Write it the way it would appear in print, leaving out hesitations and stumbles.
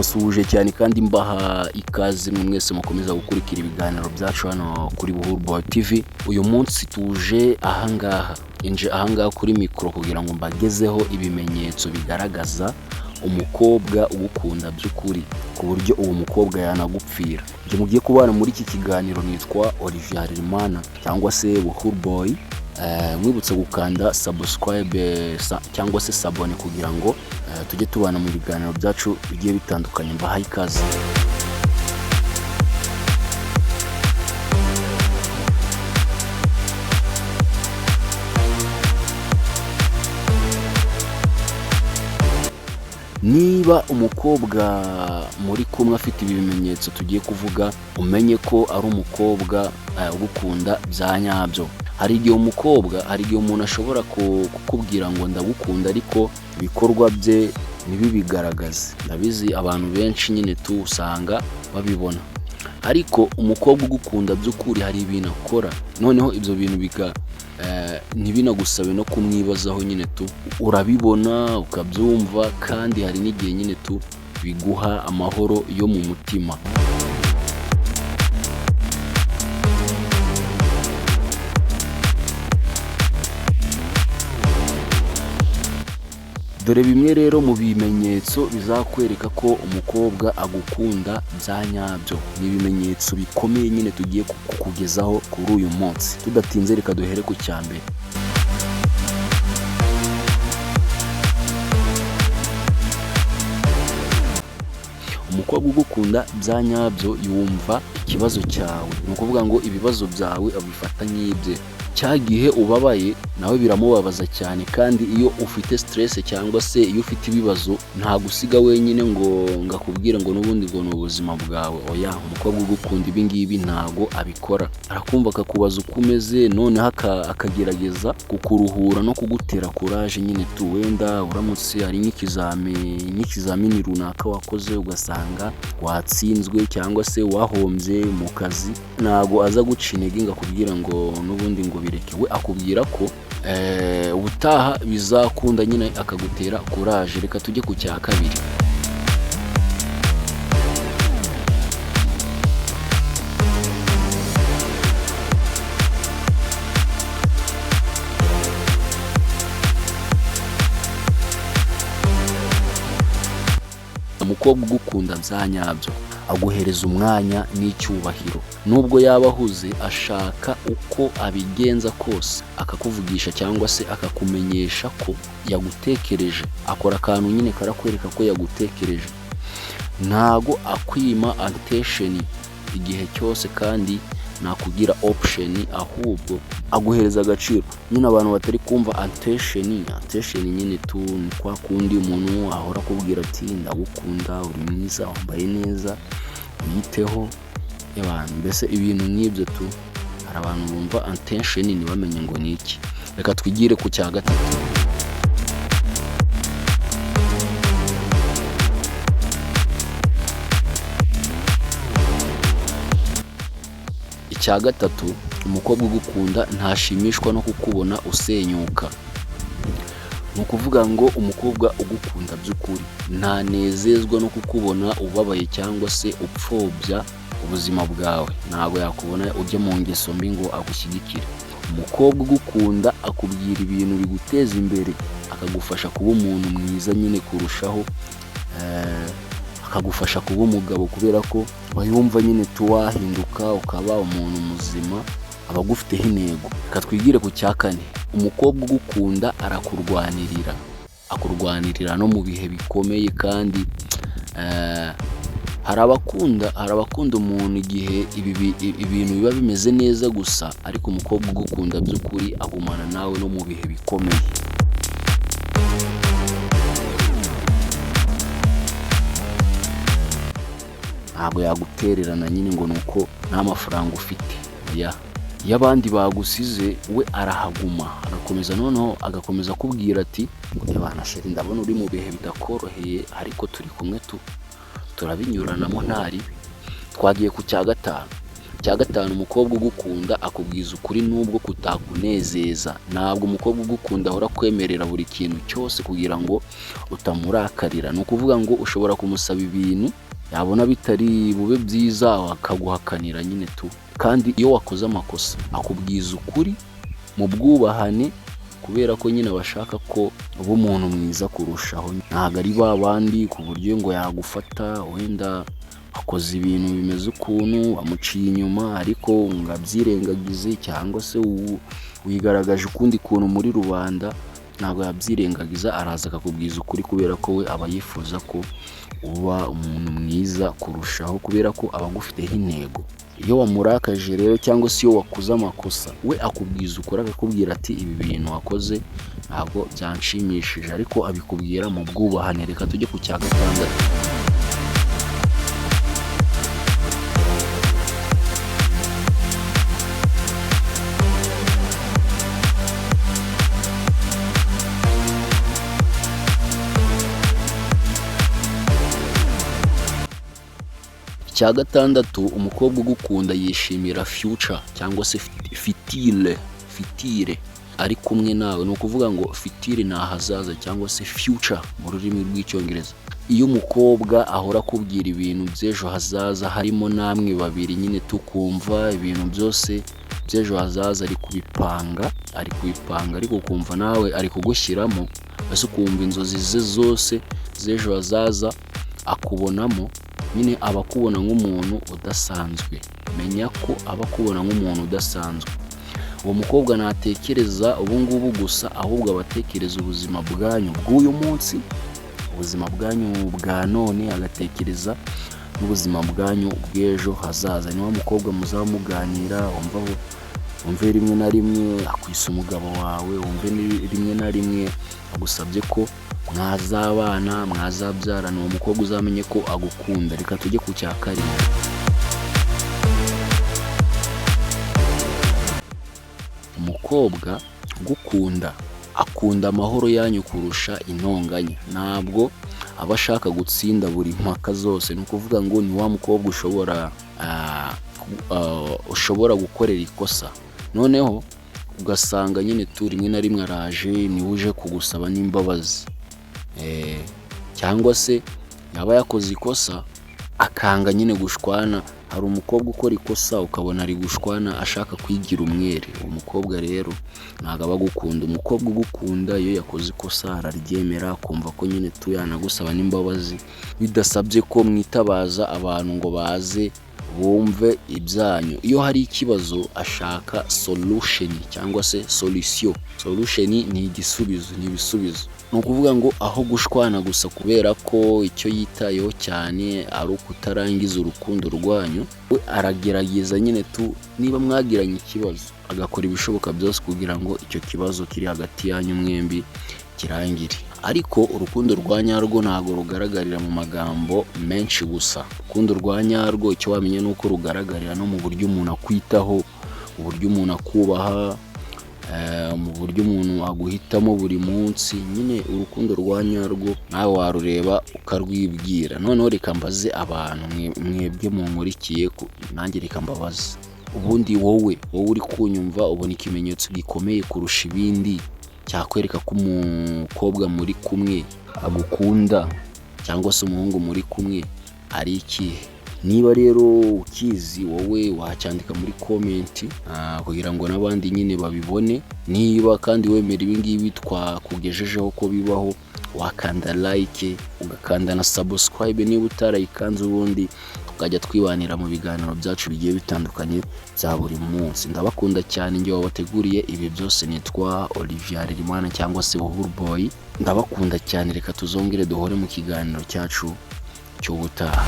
Ndabasuhuje cyane kandi mbaha ikaze mwe mwese mukomeza gukurikira ibiganiro byacu hano kuri Buhuru Boy TV. Uyu munsi tuje ahangaha, inje ahangaha kuri mikoro kugira ngo mbagezeho ibimenyetso bigaragaza umukobwa ugukunda by'ukuri, ku buryo uwo mukobwa yanagupfira. Njye mugiye kubana muri iki kiganiro nitwa Olivier Harerimana cyangwa se Buhuru Boy. Mwibutse gukanda subscribe cyangwa se sabone kugira ngo tujye tubana mu biganiro byacu bigiye bitandukanye. Mbahaye ikaze. Niba umukobwa muri kumwe afite ibi bimenyetso tugiye kuvuga, umenye ko ari umukobwa ugukunda bya nyabyo. Hari igihe umukobwa, hari igihe umuntu ashobora kukubwira ngo ndagukunda, ariko ibikorwa bye ntibibigaragaze. Ndabizi, abantu benshi nyine tu usanga babibona, ariko umukobwa ugukunda by'ukuri hari ibintu akora, noneho ibyo bintu bika ntibinagusabe no kumwibazaho nyine tu, urabibona ukabyumva, kandi hari n'igihe nyine tu biguha amahoro yo mu mutima. Dore bimwe rero mu bimenyetso bizakwereka ko umukobwa agukunda bya nyabyo. Ni ibimenyetso bikomeye nyine tugiye kukugezaho kuri uyu munsi. Tudatinze, reka duhere ku cya mbere. Umukobwa ugukunda bya nyabyo yumva ikibazo cyawe, ni ukuvuga ngo ibibazo byawe abifata nk'ibye. Cya gihe ubabaye nawe biramubabaza cyane, kandi iyo ufite stress cyangwa se iyo ufite ibibazo ntagusiga wenyine ngo akubwire ngo n'ubundi ngo ni ubuzima bwawe. Oya, umukobwa ugukunda ibi ngibi ntago abikora. Arakumva, akakubaza uko umeze, noneho akagerageza kukuruhura no kugutera courage nyine tu. Wenda uramutse hari nk'ikizamini runaka wakoze ugasanga watsinzwe cyangwa se wahombye mu kazi, ntago aza guca intege ngo akubwire ngo n'ubundi ngo bireke. We akubwira ko ubutaha bizakunda nyine, akagutera courage. Reka tujye ku cya kabiri. Umukobwa ugukunda bya nyabyo aguhereza umwanya n'icyubahiro. Nubwo yaba ahuze, ashaka uko abigenza kose akakuvugisha cyangwa se akakumenyesha ko yagutekereje. Akora akantu nyine karakwereka ko yagutekereje. Ntago akwima attention igihe cyose, kandi nakugira option, ahubwo aguhereza agaciro nyine. Abantu batari kumva attention, attention nyine tu ni kwa kundi umuntu ahora akubwira ati ndagukunda, uri mwiza, wambaye neza, wiyiteho abantu, mbese ibintu nk'ibyo tu. Hari abantu bumva attention ntibamenye ngo ni iki. Reka twigire ku cya gatatu. Icya gatatu, umukobwa ugukunda ntashimishwa no kukubona usenyuka. Ni ukuvuga ngo umukobwa ugukunda by'ukuri ntanezezwa no kukubona ubabaye cyangwa se upfobya ubuzima bwawe. Ntabwo yakubona ujya mu ngeso mbi ngo agushyigikire. Umukobwa ugukunda akubwira ibintu biguteza imbere, akagufasha kuba umuntu mwiza nyine kurushaho, akagufasha kuba umugabo, kubera ko aba yumva nyine tu wahinduka ukaba umuntu muzima, aba agufiteho intego. Reka twigire ku cya kane. Umukobwa ugukunda arakurwanirira, akurwanirira no mu bihe bikomeye, kandi hari abakunda umuntu igihe ibintu biba bimeze neza gusa, ariko umukobwa ugukunda by'ukuri agumana nawe no mu bihe bikomeye. Ntabwo yagutererana nyine ngo ni uko nta mafaranga ufite. Oya, iyo abandi bagusize we arahaguma, agakomeza, noneho agakomeza akubwira ati ebana chérie, ndabona uri mu bihe bitakoroheye, ariko turi kumwe tu, turabinyuranamo nta ribi. Twagiye ku cya gatanu. Icya gatanu, umukobwa ugukunda akubwiza ukuri nubwo kutakunezeza. Ntabwo umukobwa ugukunda ahora akwemerera buri kintu cyose kugira ngo utamurakarira. Ni ukuvuga ngo ushobora kumusaba ibintu, yabona bitari bube byiza, akaguhakanira nyine tu. Kandi iyo wakoze amakosa akubwiza ukuri mu bwubahane, kubera ko nyine bashaka ko uba umuntu mwiza kurushaho. Ntabwo ari ba bandi ku buryo ngo yagufata wenda wakoze ibintu bimeze ukuntu, wamuciye inyuma, ariko ngo abyirengagize, cyangwa se wigaragaje ukundi kuntu muri rubanda, ntabwo yabyirengagiza, araza akakubwiza ukuri, kubera ko we aba yifuza ko uba umuntu mwiza kurushaho, kubera ko aba agufiteho intego. Iyo wamurakaje rero, cyangwa se iyo wakoze amakosa, we akubwiza ukuri, akakubwira ati: "Ibi bintu wakoze ntabwo byanshimishije," ariko abikubwira mu bwubahane. Reka tujye ku cya gatandatu. Icya gatandatu, umukobwa ugukunda yishimira future cyangwa se future ari kumwe nawe. Ni ukuvuga ngo future ni ahazaza, cyangwa se future mu rurimi rw'Icyongereza. Iyo umukobwa ahora akubwira ibintu by'ejo hazaza, harimo namwe babiri nyine, tukumva ibintu byose by'ejo hazaza ari kubipanga, ari kubipanga, ariko ukumva nawe ari kugushyiramo, ese ukumva inzozi ze zose z'ejo hazaza akubonamo nyine, aba akubona nk'umuntu udasanzwe. Menya ko aba akubona nk'umuntu udasanzwe. Uwo mukobwa ntatekereza ubu ngubu gusa, ahubwo aba atekereza ubuzima bwanyu bw'uyu munsi, ubuzima bwanyu bwa none, agatekereza n'ubuzima bwanyu bw'ejo hazaza. Ni wa mukobwa muzaba muganira, wumva wumve rimwe na rimwe akwise umugabo wawe, wumve rimwe na rimwe agusabye ko mwazabana, mwazabyarana. Uwo mukobwa uzamenye ko agukunda. Reka tujye ku cya karindwi. Umukobwa ugukunda akunda amahoro yanyu kurusha intonganya. Ntabwo aba ashaka gutsinda buri mpaka zose. Ni ukuvuga ngo ni wa mukobwa ushobora gukorera ikosa, noneho ugasanga nyine tu rimwe na rimwe araje, niwe uje kugusaba n'imbabazi, cyangwa se yaba yakoze ikosa akanga nyine gushwana. Hari umukobwa ukora ikosa ukabona ari gushwana, ashaka kwigira umwere. Uwo mukobwa rero ntabwo aba agukunda. Umukobwa ugukunda, iyo yakoze ikosa araryemera, akumva ko nyine tu yanagusaba n'imbabazi, bidasabye ko mwitabaza abantu ngo baze bumve ibyanyu. Iyo hari ikibazo ashaka solution cyangwa se solution. Solution ni igisubizo, ni ibisubizo. Ni ukuvuga ngo aho gushwana gusa, kubera ko icyo yitayeho cyane ari ukutarangiza urukundo rwanyu, we aragerageza nyine tu niba mwagiranye ikibazo agakora ibishoboka byose kugira ngo icyo kibazo kiri hagati yanyu mwembi kirangire. Ariko urukundo rwa nyarwo ntabwo rugaragarira mu magambo menshi gusa. Urukundo rwa nyarwo, icyo wamenya ni uko rugaragarira no mu buryo umuntu akwitaho, uburyo umuntu akubaha, mu buryo umuntu aguhitamo buri munsi. Nyine urukundo rwa nyarwo nawe warureba ukarwibwira. Noneho reka mbaze abantu mwebwe munkurikiye, nanjye reka mbabaze: ubundi wowe uri kunyumva, ubona ikimenyetso gikomeye kurusha ibindi cyakwereka ko umukobwa muri kumwe agukunda, cyangwa se umuhungu muri kumwe, ari ikihe? Niba rero ukizi wowe, wacyandika muri comment kugira ngo n'abandi nyine babibone. Niba kandi wemera ibi ngibi twakugejejeho ko bibaho, wakanda like, ugakanda na subscribe niba utarayikanze, ubundi tukajya twibanira mu biganiro byacu bigiye bitandukanye bya buri munsi. Ndabakunda cyane. Njye wabateguriye ibi byose nitwa Olivier Harerimana cyangwa se Buhuru Boy. Ndabakunda cyane. Reka tuzongere duhore mu kiganiro cyacu cy'ubutaha.